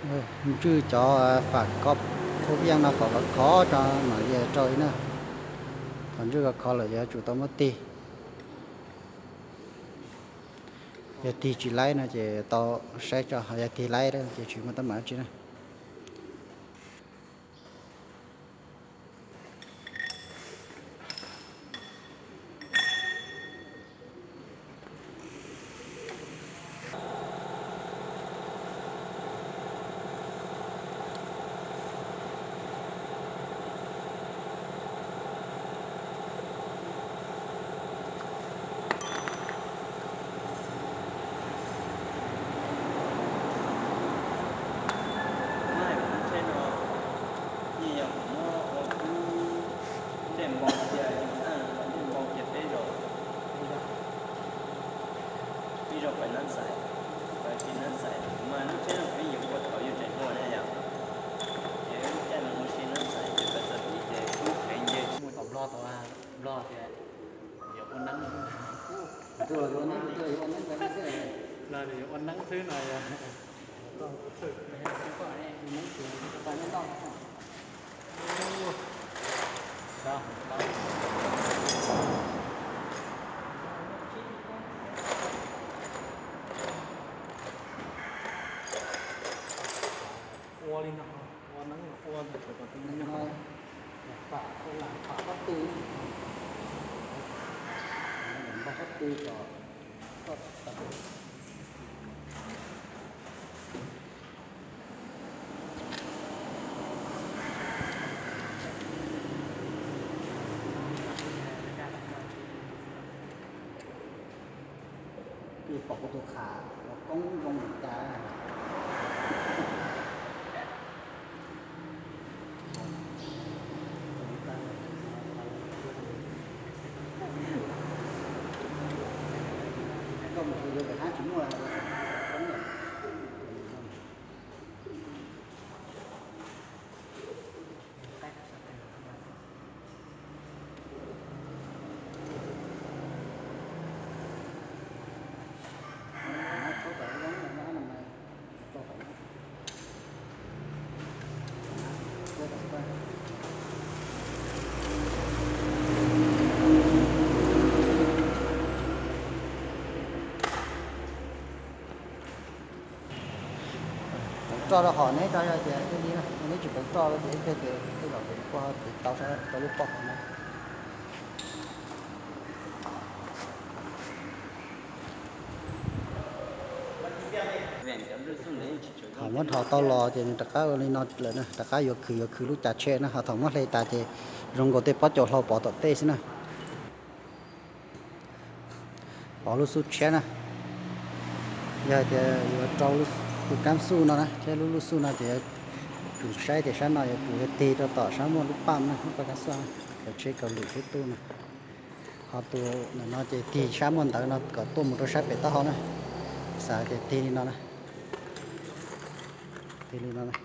Ntswj cov fam koj khuv viaj no kom khov khov tso mam li rau li na. Thaum ntswj khov khov lawm yuav tsum tau muab tig. Yog tig tsis laib no ces tau saib tso, ho yog tig laib ces tsis muaj teeb meem dab tsi na. Peb zaug pais Nab Xais, pais Nab Xais mas lub tsheb no peb yuav ua thaum yuav tseem ua na yom. Ces lub caij no ua si Nab Xais ces pais txog tid ces lub pheev nce tsis muaj tau Nplog tau, Nplog tias yuav ua neeb, Nplog yuav ua neeb xwb no yog. Ua li no, ua neeb ua ntawm tus no, fam, fam qab tu, npog qab tu kom koj tawm. Twb pom kuv tus qham los koob zoo li cas. Koj mus ua yuav pem hab tsis muaj. Peev roj rau hom neb tso, yog tias thiaj li na, neb tsis peev roj ces ib pliag ces tej zaum kuv puag tiv tau saib rau lub pob hauv na. Thaum muab dhos tau los ces nws rov qab ua li no lawm na, rov qab yuav khwv yuav khwv lub cav tsheb na, ho thaum muab hle tas ces zoo nkaus tej pob caus hlau pov tom tej xwb na. Pov lub xub tshiab na, yog tias yuav rau tus kab xuj no na thiab lub lub xuj no ces yuav tsum saib tias sab no yuav tsum yog tig rau tom sab muaj lub paj na, lub paj kab xuj, cov tsheb kaus lwm tsheb tub na. Ho tus ntawm no ces tig sab muaj ntawv no kom tuaj mus rau sab pem taub hau na. Xav tias tig li no na, tig li no na.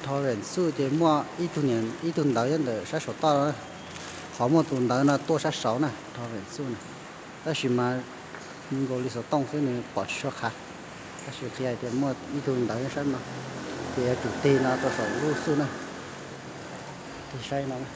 Torrent xuj ces muaj ib tug niam ib tug ntawv nyob ntawm sab saum toj no, qhov muaj tus ntawv no tuaj sab saud na, Torrent xuj na. Tab sis mas nkaus li xov tooj xwb nws pom tsis tshua qhav, tab sis qhia hais tias muaj ib tug ntawv nyob sab no, ces yuav tsum tig no rau saum lub xuj na, tig saib no na.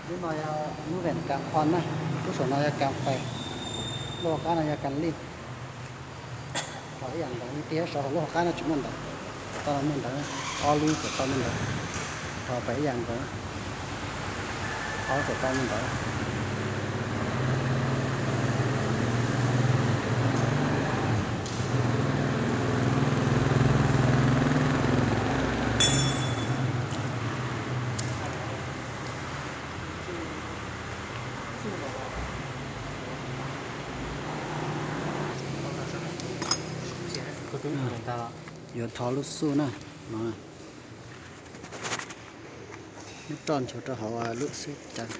Lub no yog lub vent kas phom na, lub saum no yog kas fais, lub hauv qab no yog kas lij. Rho ib yam ntawv, tig saud hauv lub hauv qab no tsis muaj ntawv, saum toj no muaj ntawv, ob lub saum toj muaj ntawv, rho pem ib yam ntawv, ob saum toj muaj ntawv. Yuav thov lub xuj na, no, muab roj nchuav rau hauv lub xwb cas.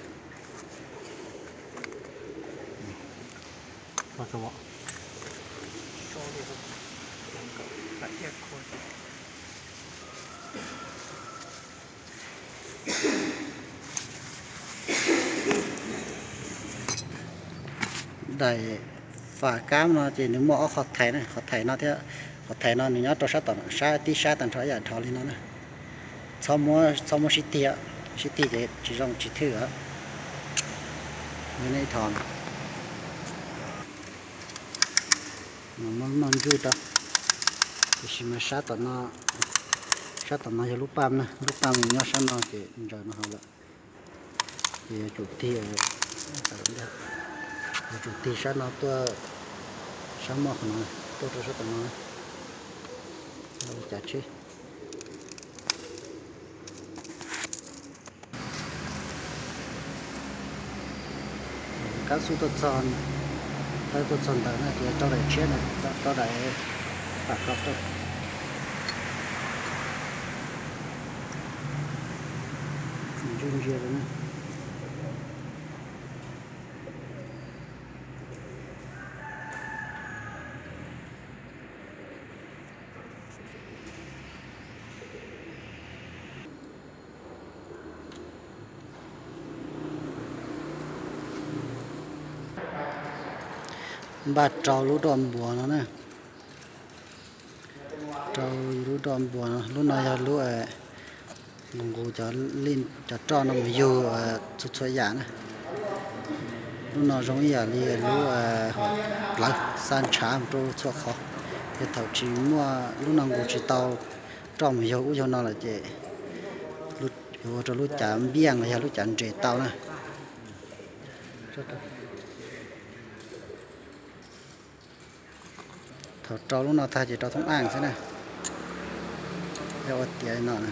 Daim fam kab no ces nws muaj ob qhov thaiv na, qhov thaiv no thiab qhov thaiv no nws nyob rau sab tom sab tib sab tag nrho ib yam dhos li no na. Txhob muab sib tig, sib tig ces tsis zoo tsis thwj os. Ib thov muab lub no ntsuj rau, tiam sis mas sab tom no, sab tom no yog lub paj na, lub paj nws nyob sab no ces ntsaws no hauv lawm. Ces yuav tsum tig, yuav tsum tig sab no tuaj, sab muaj qhov no tuaj rau sab tom no, ua cas tsheb. Kab xuj tuaj txog, thawb tuaj txog ntawd na ces rau daim tshiab na, rau daim fam kab rau. Ntsia ntsia rau na. Npaj rau lub roj npuas no na. Rau lub roj npuas no, lub no yog lub nqus nqus cov roj no mus yug txhua txhua yam na. Lub no zoo ib yam li lub hom plawv xa ntshav mus rau txhua qhov. Yog thaum tsis muaj lub no nqus tsis tau roj mus yug ub yug no lawm ces yuav ua rau lub cav npiaj los yog lub cav nres tau na. Thaum rau lub no tag ces rau thoob aj xwb na. Yog ua tiav li no na.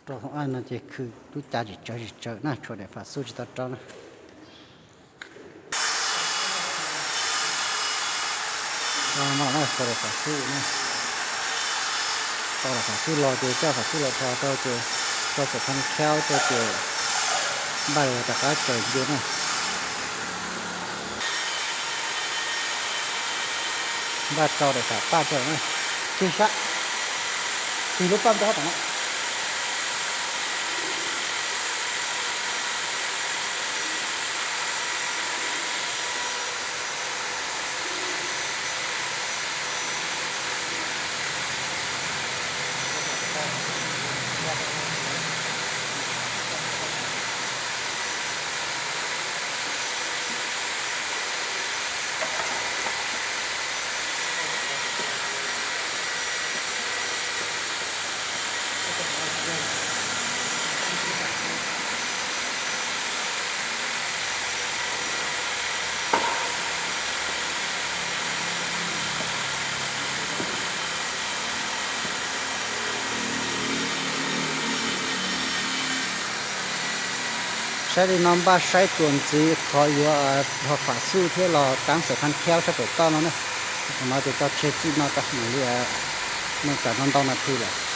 Rau hauv aj no ces khwv lub cav tsis tsawv tsis tsawv na, tshuav daim fam xuj tsis tau rau na. Tau lawm na, tau daim pham xuj na. Tau daim pham xuj los ces coj pham xuj los dhos rau ces tso xas thab khaub rau ces npaj rov qab tsaws ncu na. Npaj tso daim pham paj rau na. Tig sab, tig lub paj rau hauv tom no. Saib li no npaj saib txuas ntxiv qhov yuav dhos pham xuj thiab los taab xas thab khaub sab pem toj no na. Qhov no ces tso tseg txij no tso mam li noj tsam no ntau nas this lawm.